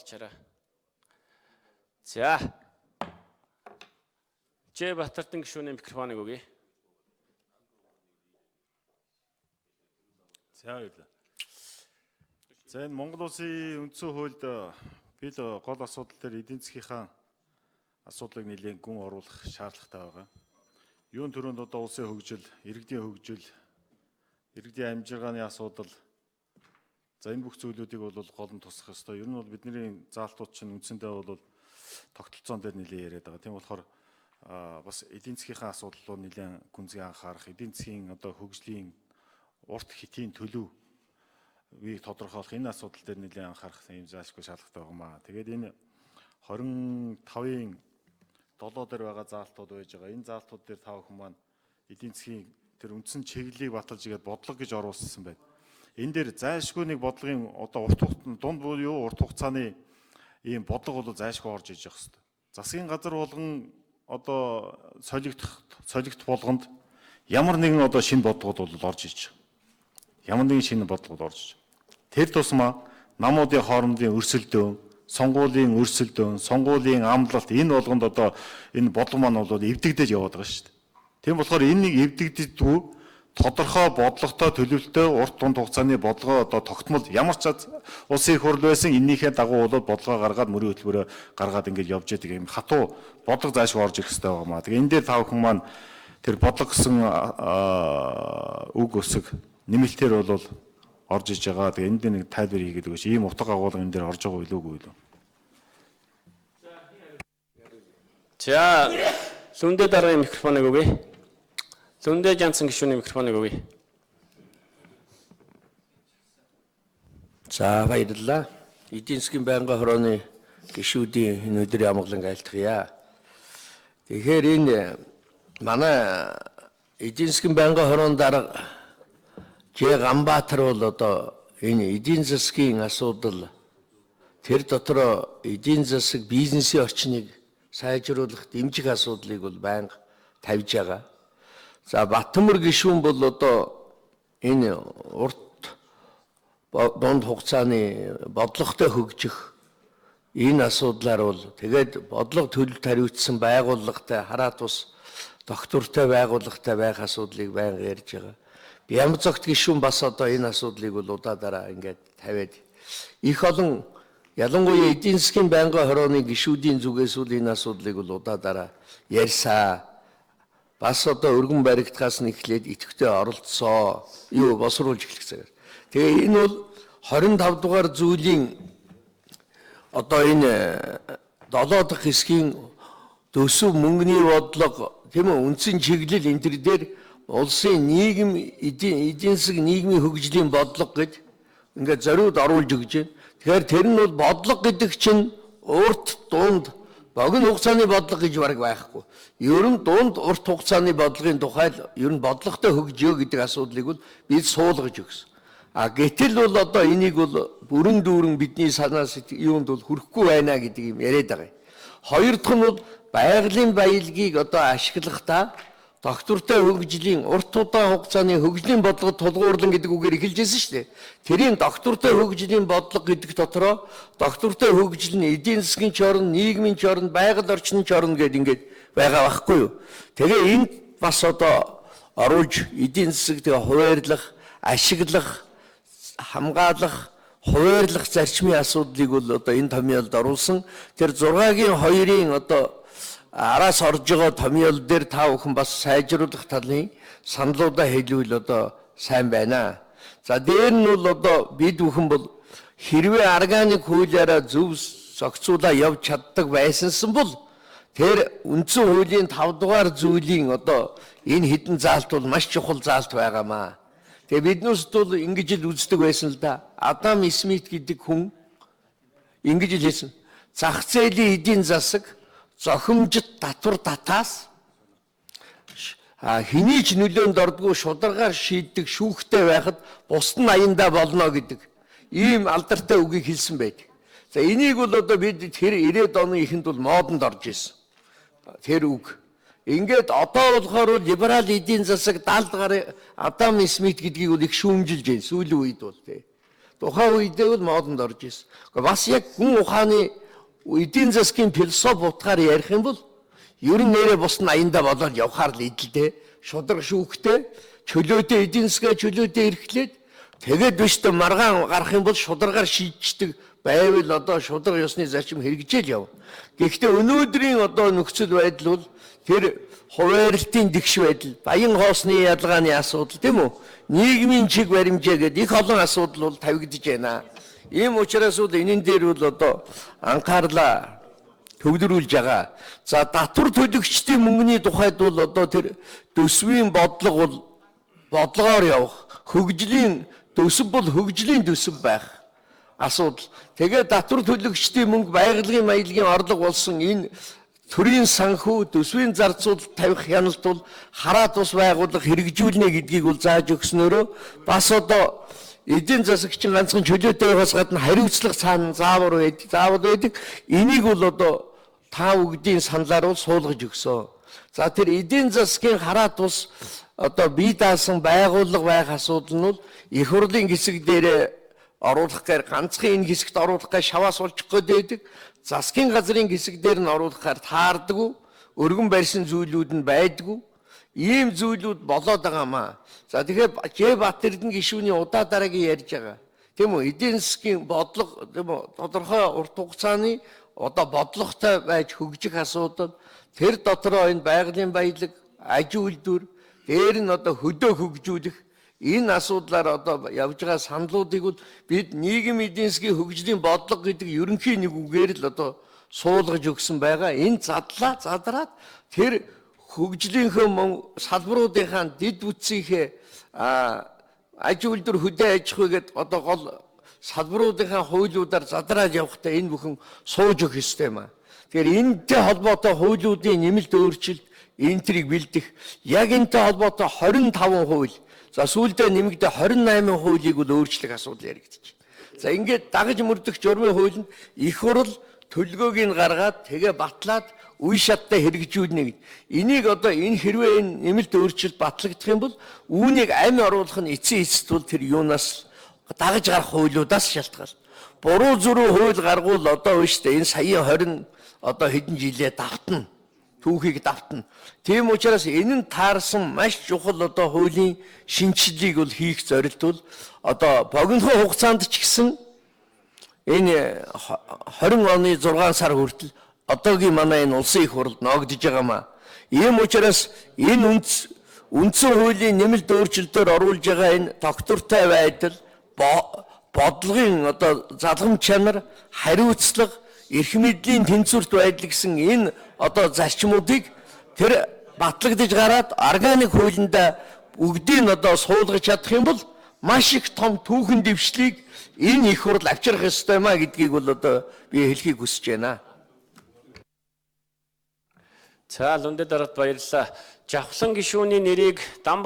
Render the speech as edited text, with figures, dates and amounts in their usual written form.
оруулчаарай. За. Ж Батэрдэн гишүүний микрофоныг өгье. За, баярлалаа. За, энэ Монгол улсын үндсэн хуульд би л гол асуудал дээр эдийн засгийнхаа асуудлыг нэлээд гүн оруулах шаардлагатай байгаа. Юун түрүүнд одоо улсын хөгжил, иргэдийн хөгжил, иргэдийн амжиргааны асуудал, за энэ бүх зүйлүүдийг бол гол нь тусах ёстой. Ер нь бол бидний заалтууд чинь үндсэндээ бол тогтолцоон дээр нэлээд яриад байгаа. Тийм болохоор бас эдийн засгийнхаа асуудал руу нэлээд гүнзгий анхаарах, эдийн засгийн одоо хөгжлийн урт хитийн төлөв вийг тодорхойлох энэ асуудал дээр нэлээд анхаарах юм заашгүй шаардлагатай байгаа маа. Тэгээд энэ 25-ын 7 дээр байгаа заалтууд байж байгаа. Энэ заалтууд дээр та бүхэн маань эдийн засгийн тэр үндсэн чиглэлийг баталж игээд бодлого гэж оруулсан байна. Энэ дээр зайлшгүй нэг бодлогын одоо урт хугацаанд дунд буюу урт хугацааны ийм бодлого бол зайлшгүй орж иж явах хэрэгтэй. Засгийн газар болгон одоо солигдох болгонд ямар нэгэн одоо шинэ бодлогод бол орж иж байгаа. Ямар нэгэн шинэ бодлогод орж иж. Тэр тусмаа намуудын хоорондын өрсөлдөөн, сонгуулийн өрсөлдөөн, сонгуулийн амлалт энэ болгонд одоо энэ бодлого маань бол эвдэгдэж яваад байгаа шүү дээ. Тийм болохоор энэ нэг эвдэгддэггүй тодорхой бодлоготой төлөвлөлтөй урт дунд хугацааны бодлогоо одоо тогтмол ямар ч улсын их хурл байсан эннийхээ дагуу бол бодлогоо гаргаад мөрийн хөтөлбөрөө гаргаад ингээд явж яадаг юм хатуу бодлого зайлшгүй орж ирэх хэрэгтэй байгаа маа. Тэгээ энэ дээр та бүхэн маань тэр бодлого гэсэн үг өсөг нэмэлтээр бол орж иж байгаа. Тэгээ энэ дээр нэг тайлбар хийгээд өгөөч. Ийм утга агуулга энэ дээр орж байгаа илүүгүй юу? За, Лүндэ даргын микрофоныг өгье. Лүндэ Жансан гишүүний микрофоныг өгье. За, баярлалаа. Эдийн засгийн байнгын хорооны гишүүдийн энэ өдрийн амгаланг айлтгая. Тэгэхээр энэ манай эдийн засгийн байнгын хорооны дарга Ж Ганбаатар бол одоо энэ эдийн засгийн асуудал, тэр дотроо эдийн засаг бизнесийн орчныг сайжруулах, дэмжих асуудлыг бол байнга тавьж байгаа. За, Батмөр гишүүн бол одоо энэ урт дунд хугацааны бодлоготой хөгжих энэ асуудлаар бол тэгээд бодлого төлөлт хариуцсан байгууллагатай, хараа тус доктортой байгууллагатай байх асуудлыг байнга ярьж байгаа. Бямцогт гишүүн бас одоо энэ асуудлыг бол удаа дараа ингээд тавиад их олон, ялангуяа эдийн засгийн байнгын хорооны гишүүдийн зүгээс үл энэ асуудлыг бол удаа дараа ярьсаа. Бас одоо өргөн баригдахаас нь эхлээд идэвхтэй оролцоо юу босруулж эхлэх цагаар. Тэгээ энэ бол 25 дугаар зүйлийн одоо энэ 7 дахь хэсгийн төсөв мөнгөний бодлого, тийм үү, үндсэн чиглэл энэ төр дээр улсын нийгэм эдийн засаг нийгмийн хөгжлийн бодлого гэж ингээд зориуд оруулж өгч байна. Тэгэхээр тэр нь бол бодлого гэдэг чинь урт дунд богино хугацааны бодлого гэж бараг байхгүй. Ер нь дунд урт хугацааны бодлогын тухай л ер нь бодлоготой хөгжөө гэдэг асуудлыг бол бид суулгаж өгсөн. А гэтэл бол одоо энийг бол бүрэн дүүрэн бидний санаас юунд бол хүрэхгүй байна гэдэг юм яриад байгаа юм. Хоёр дахь нь бол байгалийн баялагийг одоо ашиглахдаа доктортой хөгжлийн урт удаан хугацааны хөгжлийн бодлого тулгуурлан гэдэг үгээр эхэлж байсан шүү дээ. Тэрийн доктортой хөгжлийн бодлого гэдэг дотроо доктортой хөгжил нь эдийн засгийн ч орно, нийгмийн ч орно, байгаль орчны ч орно гэдэг ингээд байгаа байхгүй юу. Тэгээ энд бас одоо оруулж эдийн засаг тэгээ хуваарлах, ашиглах, хамгаалах, хуваарлах зарчмын асуудлыг бол одоо энэ томьёолд оруулсан. Тэр 6-гийн 2-ын одоо араас орж байгаа томьёол дээр та бүхэн бас сайжруулах талын саналуудаа хэлвэл одоо сайн байна. За, дээр нь бол одоо бид бүхэн бол хэрвээ органик хуулиараа зөв зохицуулаа явж чаддаг байсансан бол тэр үндсэн хуулийн 5 дугаар зүйлийн одоо энэ хэдэн заалт бол маш чухал заалт байгаамаа. Тэгээ биднээс бол ингэж л үздэг байсан л да. Адам Смит гэдэг хүн ингэж л хэлсэн. Зах зээлийн эдийн засаг зохимжит татвар татаас хэний ч нөлөөнд ордгоо шударгаар шийддэг шүүхтэй байхад бусд нь аяндаа болно гэдэг ийм алдартай үгийг хэлсэн байдаг. За, энийг бол одоо бид тэр 90-ад оны эхэнд бол модонд орж исэн. Тэр үг. Ингээд одоо болохоор либерал эдийн засаг 70 гаруй Адам Смит гэдгийг бол их шүүмжилж байна. Сүүлийн үед бол тий. Тухайн үедээ бол моодонд орж ирсэн. Гэхдээ бас яг гүн ухааны эдийн засгийн философи утгаар ярих юм бол ер нь нэрээ бус нь аяндаа болоод явхаар л идэлдэ. Шударга шүүхтэй, чөлөөтэй эдийн засгаа чөлөөтэй эрхлээд тэгээд биш тэ маргаан гарах юм бол шударгаар шийдчихдэг байвал одоо шударга ёсны зарчим хэрэгжээл яв. Гэхдээ өнөөдрийн одоо нөхцөл байдал бол тэр хуваарлтын дэгш байдал, баян хоосны ялгааны асуудал тийм үү? Нийгмийн чиг баримжаа гэдэг их олон асуудал бол тавигдаж байна. Ийм учраас бол энэн дээр бол одоо анхаарлаа төвлөрүүлж байгаа. За татвар төлөгчдийн мөнгөний тухайд бол одоо тэр төсвийн бодлого бол бодлогоор явах, хөгжлийн төсөв бол хөгжлийн төсөв байх асуудал. Тэгээд татвар төлөгчдийн мөнгө байгалийн маялгийн орлого болсон энэ төрийн санхүү төсвийн зарцуулалт тавих хяналт бол хараа тус байгууллага хэрэгжүүлнэ гэдгийг бол зааж өгснөөрөө бас одоо эдийн засагчин ганцхан чөлөөтэй байхаас гадна хариуцлага цаана заавар байдаг, заавал байдаг. Энийг бол одоо та бүгдийн саналаар бол суулгаж өгсөн. За тэр эдийн засгийн хараа тус одоо бие даасан байгууллага байх асуудал нь бол их хурлын хэсэг дээр оруулах гээр ганцхан энэ хэсэгт оруулах гээ шаваас олчих гээд байдаг. Засгийн газрын хэсэг дээр нь оруулахаар таардаггүй, өргөн барьсан зүйлүүд нь байдаггүй. Ийм зүйлүүд болоод байгаа маа. За тэгэхээр Ж Бат Эрдэнэ гишүүний удаа дараагийн ярьж байгаа. Тийм үү? Эдийн засгийн бодлого тийм үү? Тодорхой урт хугацааны одоо бодлоготой байж хөгжих асуудал тэр дотроо энэ байгалийн баялаг, аж үйлдвэр, дээр нь одоо хөдөө хөгжүүлэх энэ асуудлаар одоо явж байгаа саналуудыг бол бид нийгэм эдийн засгийн хөгжлийн бодлого гэдэг ерөнхий нэг үгээр л одоо суулгаж өгсөн байгаа. Энэ задлаа задраад тэр хөгжлийнхөө салбаруудынхаа дэд бүтцийнхээ аж үйлдвэр хөдөө аж ахуй гэдэг одоо гол салбаруудынхаа хуулиудаар задраад явахдаа энэ бүхэн сууж өгөх ёстой юм аа. Тэгэхээр энэтэй холбоотой хуулиудын нэмэлт өөрчлөлт энэ тэрийг бэлдэх яг энэтэй холбоотой 25 хууль за сүүлдээ нэмэгдээ 28 хуулийг бол өөрчлөх асуудал яригдчих. За ингээд дагаж мөрдөх журмын хуулинд их хурл төлгөөг нь гаргаад тэгээ батлаад үе шаттай хэрэгжүүлнэ гэд. Энийг одоо энэ хэрвээ энэ нэмэлт өөрчлөлт батлагдах юм бол үүнийг амь оруулах нь эцсийн эцэст бол тэр юунаас дагаж гарах хуулиудаас шалтгаална. Буруу зүрүү хууль гаргуул одоо биш үү энэ саяын 20 одоо хэдэн жилээ давтна. Түүхийг давтна. Тийм учраас энэ нь таарсан маш чухал одоо хуулийн шинэчлэлийг бол хийх зорилт бол одоо богинохон хугацаанд ч гэсэн энэ 20 оны 6 сар хүртэл одоогийн манай энэ улсын их хурлд ноогдож байгаамаа. Ийм учраас энэ үндсэн хуулийн нэмэлт өөрчлөлтөөр оруулж байгаа энэ тогтвортой байдал, бодлогын одоо залгам чанар, хариуцлага, эрх мэдлийн тэнцвэрт байдал гэсэн энэ одоо зарчмуудыг тэр батлагдаж гараад органик хуулиндаа бүгдийг одоо суулгаж чадах юм бол маш их том түүхэн дэвшлийг энэ их хурл авчрах ёстой маа гэдгийг бол одоо би хэлхийг хүсэж байна. За Лүндэ дарагт баярлалаа. Жавхлан гишүүний нэрийг Дамба